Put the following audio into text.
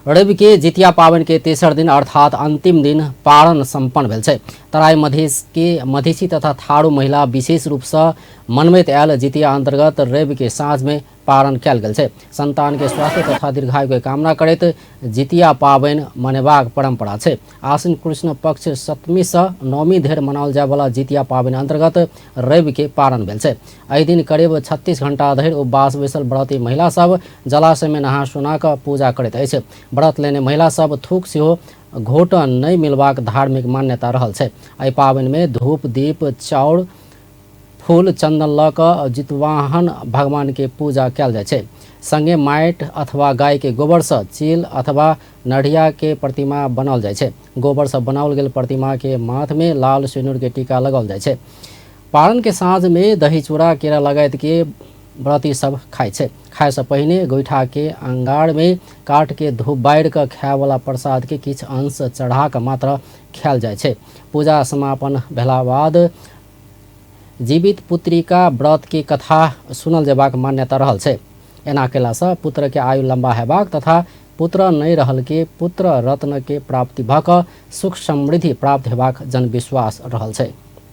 रवि के जितिया पाबनि के तेसर दिन अर्थात अंतिम दिन पारण संपन्न भेल छै। तराई मधेश के मधेशी तथा थारू महिला विशेष रूप से मनबैत आयल जितिया अंतर्गत रवि के साँझ में पारण कयल गेल छै। संतान के स्वास्थ्य तथा दीर्घायु के कामना करैत जितिया पाबनि मनेबाक परंपरा छै। आश्विन कृष्ण पक्ष सप्तमी से नवमी धरि मनाओल जाय वाला जितिया पाबनि अंतर्गत रवि के पारण भेल छै। एहि दिन करीब 36 घंटा धरि उपवास बैसल व्रती महिला सब जलाशय में नहा सोना कऽ पूजा करैत अछि। व्रत लेने महिला सब थूक सेहो घोट नहि मिलबाक धार्मिक मान्यता रहल छै। एहि पाबनि में धूप, दीप, चाउर, फूल, चंदन लऽ कऽ जितवाहन भगवान के पूजा कयल जाइ छै। संगे माटि अथवा गाय के गोबर सँ चील अथवा नढ़िया के प्रतिमा बनाओल जाइ छै। गोबर सँ बनाओल गेल प्रतिमा के माथ में लाल सिनुर के टीका लगाओल जाइ छै। पारण के साँझ में दही चूड़ा केरा लगायत के व्रती सब खाइ छै। खाय सँ पहिने गोइठा के अंगार में काट के धूप बारि कऽ खाय वाला प्रसाद के किछु अंश चढ़ा कऽ मात्र खायल जाइ छै। पूजा समापन भेला बाद जीवित पुत्रिका व्रत के कथा सुनल जेबाक मान्यता रहल छै। एना केलासँ पुत्र के आयु लंबा हेबाक तथा पुत्र नहि रहल के पुत्र रत्न के प्राप्ति भऽ कऽ सुख समृद्धि प्राप्त हेबाक जनविश्वास रहल छै।